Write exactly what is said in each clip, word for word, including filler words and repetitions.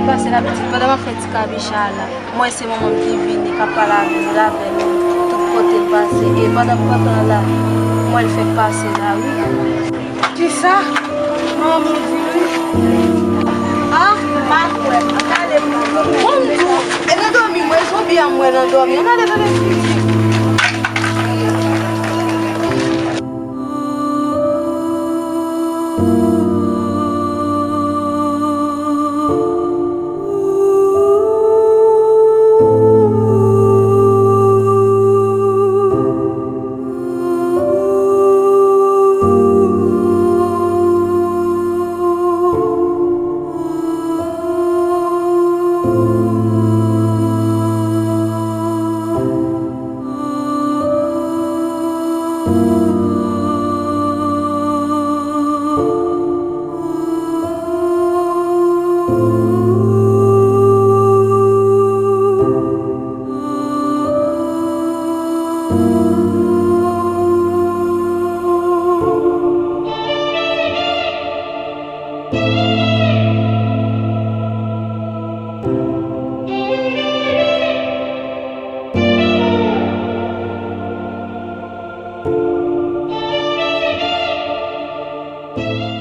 Pase la pitit, pandan m ap fè ti kabich la, m wè se manman m ki vini, k ap pale avè m, l avè m, tout kote l pase. E pandan m pantan la, m wè l fèk pase la, wi. Kisa? Manman m di wi. Ah, m pa kwè. Ann ale pou m. Bon, m di w, e nan dòmi, m wè zonbi a, m wè nan dòmi. Ann ale, ann ale, pitit.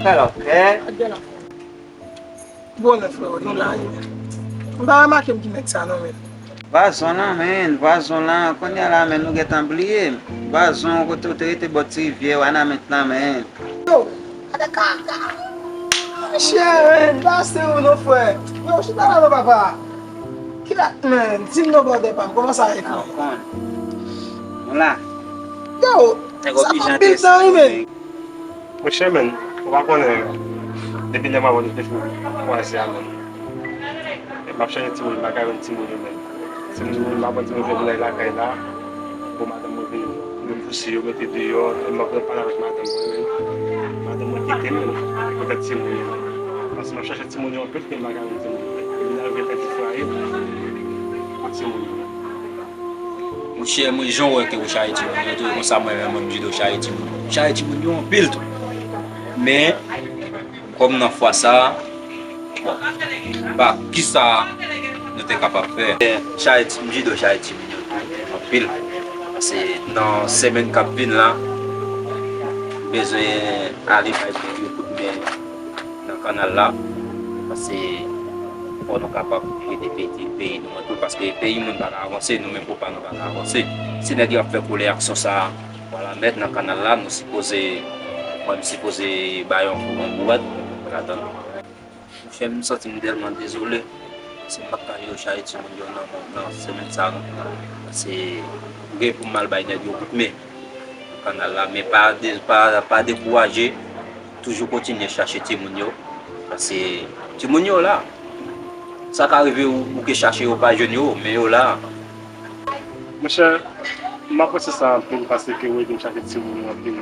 Fè lòt, fè. Bonè, freo, nou la wi, men. M pa remake m ki nèg sa non, men. Vwazon lan, men, vwazon lan, kounye a la, men, nou gentan bliye. Vwazon, kote w te rete bò ti rivyè Wanament lan, men. Yo, gade kaka. Monchè, men, pase ou non, frè. Yo, chita la non, papa. Ki la, men, di m non, brother pa m, kòman sa ye, frè? Ah, ou konn. Nou la. Yo, sa fè anpil tan, wi, men. Monchè, men, ou pa konnen, depi lè m avè w nou te fin kwaze a, men. E m ap chache timoun, m pa ka jwenn timoun yo, men. Timoun yo, m pa pran timoun yo vin lakay la. Bon, madanm mwen vin, vin pouse yo, mete deyò, e m ap pale avèk madanm mwen, men. Madanm mwen kite m, men, poutèt timoun yo, men. Paske m ap chache timoun yo anpil, men m pa ka jwenn timoun yo, men. Vin arive fè ti fraye pou timoun yo. Monchè, mwen, jan w wè ke ou chache timoun yo tou, e konsa mwen menm, mwen, m jide w chache timoun yo. M chache timoun yo anpil tou. Men, kòm nan fwa sa a, bon, pa kisa nou te kapab fè. Chache ti, m jide w chache timoun yo tou, anpil. Paske nan semèn k ap vin la, m bezwen ale bay moun yo kout men nan kanal la, paske fò nou kapab ede peyi, peyi nou an tou, paske peyi moun pa ka avanse, nou menm pou pa nou pa ka avanse. Si nèg yo ap fè kolè aksyon sa a, vwala nèt nan kanal la, nou sipoze, mwen m sipoze bay yon kou, yon bourad, ladan. Monchè, m santi m tèlman dezole, se m p ap ka yo chache timoun yo nan, nan semèn sa a, non. Paske m gen pou m al bay nèg yo kout men. Kanal la, men pa de, pa, pa dekouraje, toujou kontinye chache timoun yo, paske timoun yo la. Sa ka rive ou, ou ke chache yo pa jwenn yo, men yo la. Monchè, m apresye sa anpil paske ou ede m chache timoun yo anpil.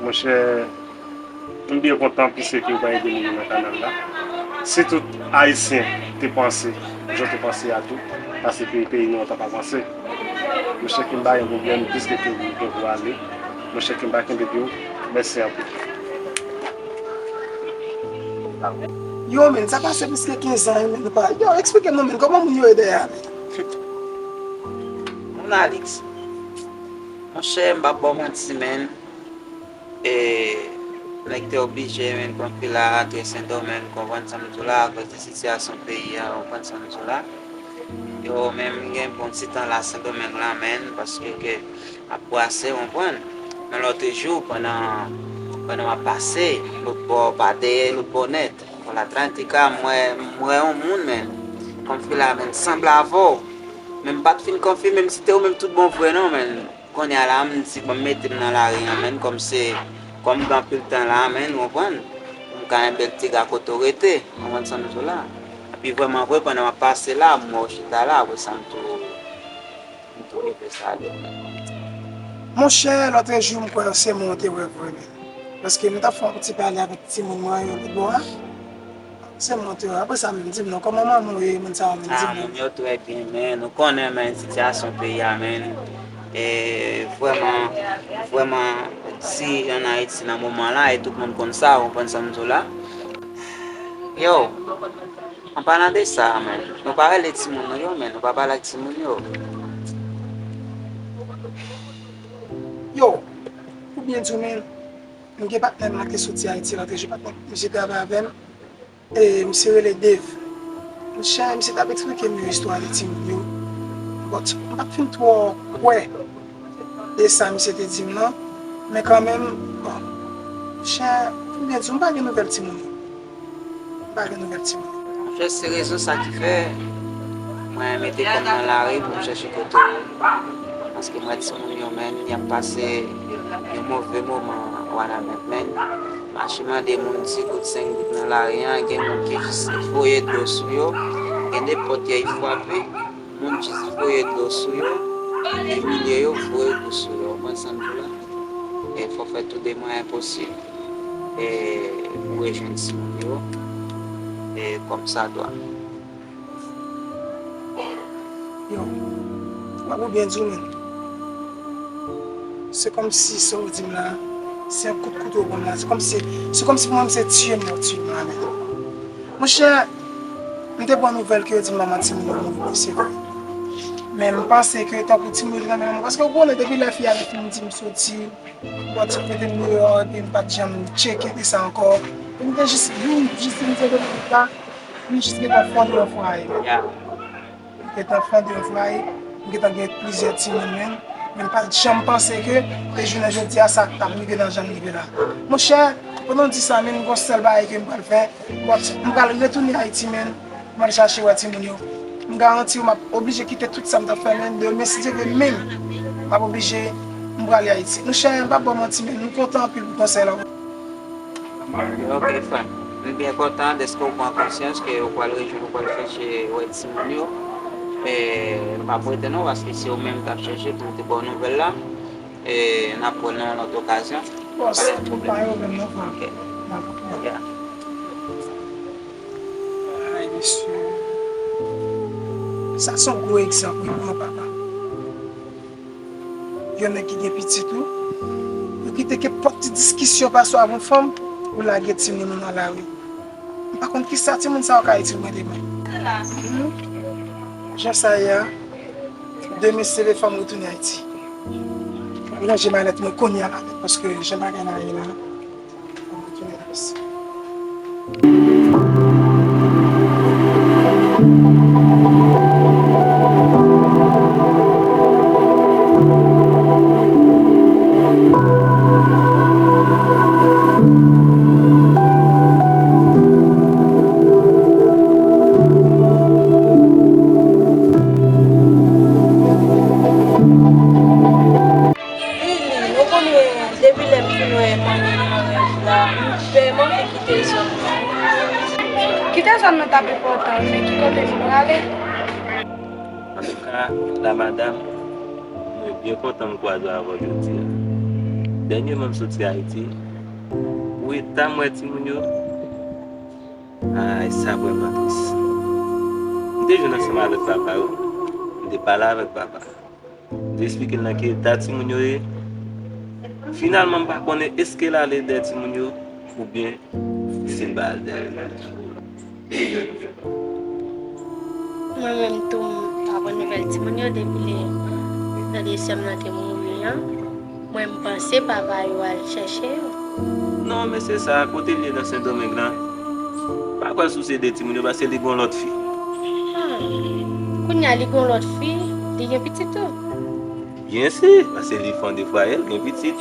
Monchè, m byen kontan piske ke ou pa ede moun yo nan kanal la. Si tout Ayisyen te panse jan w te panse a tou, paske peyi, peyi nou an t ap avanse. Monchè, ke m pa gen pwoblèm, piske ke ou gen pou ale. Monchè, ke m pa kenbe pye w. Mèsi anpil. Yo, men, sa pase plis ke kenz an, men, nou pa. Yo, eksplike m non, men, kòman moun yo ye dèyè a, men? Moun Alix, monchè, m p ap ba w manti, men. E, nèg te oblije, men, konfye la, antre Sendomeng, konprann sa m di w la, akoz de sitiyasyon peyi a, konprann sa m di w la. Yo, men, m gen bon ti tan la Sendomeng la, men, paske ke ap brase, konprann. Men lòt jou, pandan, pandan m ap pase, lòt bò, pa dèyè, lòt bò nèt. Bon, Atlantika, m wè, m wè yon moun, men, konfye la, men, sanble avè w. Men m pa t fin konfye, menm si te ou menm tout bon vre, non, men. Kounye a la, m di, bon, m mete m nan lari an, menn, kòm se, kòm m gen anpil tan la, menn, ou konprann? Pou m ka enben ti ga kote w rete, ou konprann sa m di w la? Epi vrèman vre, pandan m ap pase la, m wè w chita la, apre sa m tou, m tou rive sale w, menn. Monchè, lòtrejou, m kwè se mwen w te wè vre, menn. Paske nou t ap fè yon ti pale avèk timoun mwen yo lòt bò a. Se mwen te wè. Apre sa, menm di m non, kòman manman w ye, moun sa yo, menm di m non. Ah, moun yo trè byen, men nou konnen, men sitiyasyon peyi a, men, e, vrèman, vrèman, si ann Ayiti nan moman la, e tout moun konn sa, ou konprann sa m di w la. Yo, An palan de sa, men, nou pa rele timoun nou yo, men nou pa pale ak timoun yo. Yo, pou byen di w, men, m gen patnè m la ki soti Ayiti, l antre jwe patnè, misye travay avè m. E misye rele Dave. Monchè, misye t ap eksplike m yon istwa de timoun yo. But, m pa t fin twò kwè de sa misye te di m nan. Men kanmenm, bon, monchè, pou m byen di w, m pa gen nouvèl timoun yo. M pa gen nouvèl timoun yo. Monchè, se rezon sa ki fè mwen mete kò m nan lari pou m chèche kote yo. Paske m wè timoun yo, menm, y ap pase yon move moman wanament, menm. Mache mande moun ti goud, senk goud nan lari a, gen moun ki jis voye dlo sou yo, gen nenpòt yè y frape, moun jis voye dlo sou yo, imilye yo, voye kou sou yo. Ou konprann sa m di w la? E fò w fè tout de mwayen posib e pou w rejwenn timoun yo e kòmsadwa. Yo, m ap byen di w, men. Se kòmsi sa w di m la, se yon kout kouto w ban m la. Se kòmsi, se kòmsi pou mwen, se tiye m w ap tiye m la, men. Monchè, m te pran nouvèl ke yo di m manman timoun yo mouri, wi, se vre. Men m panse ke tankou timoun yo te nan men manman, paske w konnen depi lè fi a te fin di m soti, bò ti mete m deyò, epi m pa t janm tcheke de sa ankò. E m te jis, vin jis vin tcheke de la, m jis gentan fonde yon fwaye. M gentan fonde yon fwaye, m gentan gen plizyè timoun menm, men m pa t janm panse ke te jounen jodi a sa t ap rive nan jan l rive la. Monchè, pandan w di sa, men m gon sèl bagay ke m pral fè, m pral, m pral retounen Ayiti, men m pral chache wè timoun yo. M garanti w, m ap oblije kite tout sa m t ap fè, men demen si Dye vle menm, m ap oblije, m prale Ayiti. Monchè, m p ap ba w manti, men m kontan anpil pou konsèy la. Ok, frè m. M byen kontan dèske w pran konsyans ke w pral rejwenn, w pral chèche wè timoun yo. E m p ap rete non, paske se ou menm m t ap chèche pou m te ba w nouvèl la. E n ap wè l nan yon lòt okazyon. Bòs, pa gen pwoblèm non, frè m. Ok. N ap wè. Ay, mesye. Sa se yon gwo egzanp, wi, pou yon papa. Yon nèg ki gen pitit ou, ou kite kenpòt ti diskisyon pa sou avè yon fanm, ou lage timoun ou nan lari. M pa konn kisa timoun sa yo ka itil mwen demen. Jan sa ye a, demen se lè fanm retounen Ayiti. M ap ranje malèt mwen kounye a la nèt, paske jan bagay la ye la, fanm retounen Ayiti. Lili, ou konnen depi lè m fin wè fanmi m nan rèv la, m vrèman vle kite zòn nan. Kite zòn nan t ap enpòtan wi, men ki kote nou prale? Antouka, la madam, mwen byen kontan m kwaze avè w jodi a. Dènyèman m soti Ayiti, pou eta m wè timoun yo, ay, sa vrèman tris. M te jwenn ansanm avèk papa yo, m te pale avèk papa. M te eksplike l nan ki eta timoun yo ye. Finalman, m pa konnen èske l ale dèyè timoun yo oubyen se l pa al dèyè yo. Mwen menm tou, m pa pran nouvèl timoun yo depi lè tande sè m nan te mouri an. Mwen, m panse papa yo al chèche yo. Non, men se sa, kote l ye nan Sendomeng lan? Pa kwè sou se de timoun yo, paske li gon lòt fi. Ah, kounye a li gon lòt fi, li gen pitit tou? Byen si, paske li fonde fwaye, l gen pitit.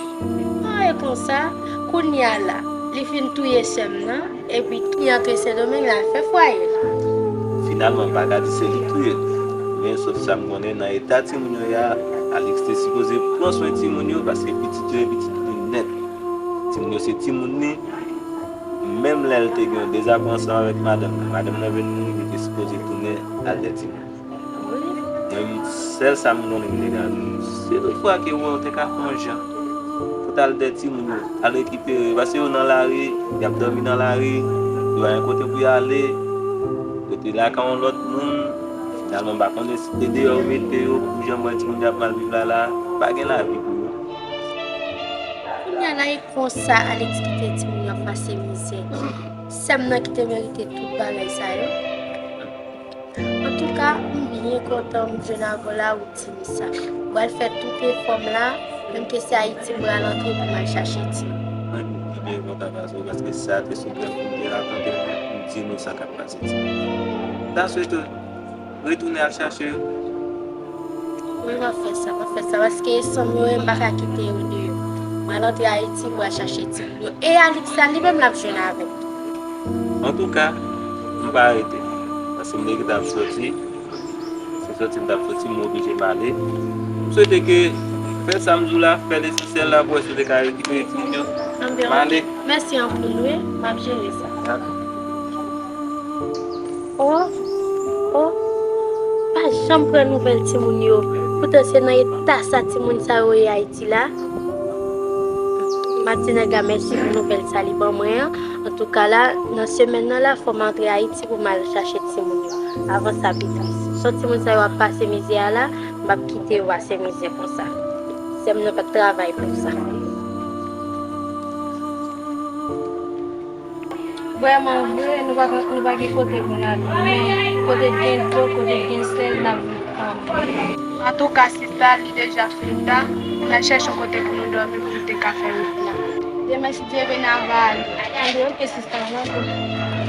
Ah, e konsa, kounye a la, li fin touye sè m nan, epi li antre Sendomeng, l al fè fwaye l. Finalman, m pa ka di se li k touye l. Men, sof sa m konnen, nan eta timoun yo ye a, Alix te sipoze pran swen timoun yo, paske pitit yo e pitit li nèt. Timoun yo se timoun li. Menm lè l te gen yon dezakò ansanm avèk madanm nan, madanm nan vin mouri, li te sipoze tounen al dèyè timoun. Wi. Mwen, sèl sa m konnen m te ka di w, si toutfwa ke w wè w te ka fè yon jan pou w t al dèyè timoun yo, al rekipere yo, paske yo nan lari, y ap dòmi nan lari, yo pa gen kote pou y ale, yo te lakay yon lòt moun, finalman, m pa konnen si se deyò yo mete yo, pou jan m wè timoun yo ap mal viv la la, pa gen lavi pou yo. Kounye a la, e konsa Alex kite timoun yo ap pase mizè. Sè m nan ki te merite tout bagay sa yo. Antouka, m byen kontan m jwenn avè w la, ou di m sa. M pral fè tout efò m la, menm ke se Ayiti m pral antre pou m al chache timoun. Mwen, m byen kontan, paske, paske sa te sou kè m pou m te rakonte nou, m di nou sa k ap pase timoun. M ta swete w retounen al chache yo. Wi, m ap fè sa, m ap fè sa, paske san m yo, m pa ka kite yo deyò. M al antre Ayiti, m pral chache timoun yo. E Alix la, li menm l ap jwenn avè m. Antouka, m pa rete, paske m te gentan ap soti. Se soti m t ap soti, m oblije m ale. M swete ke fè sa m di w la, fè lesansyèl la pou wè si w te ka rekipere timoun yo. M ale. Mèsi anpil, wi. M ap jere sa. Dakò. Oh, oh, pa janm pran nouvèl timoun yo. Poutan se nan eta sa timoun sa yo ye Ayiti la. M ap di nèg la mèsi pou nouvèl sa li ban mwen an. Antouka la, nan semèn nan la, fò m antre Ayiti pou m al chache timoun yo. Avan sa pi tris. Jan timoun sa yo ap pase mizè a la, m p ap kite yo pase mizè konsa. Sè m nan pa t travay pou sa. Vrèman vre, nou pa, nou pa gen kote pou n ale. Men kote gen dlo, kote gen sèl, n ap viv kanmenm. Antouka, sista, li deja fin ta. N al chèche yon kote pou nou dòmi pou nou te ka fè wout la. Demen, si Dye vle, n a va ale. Anben, oke, sista, n antre.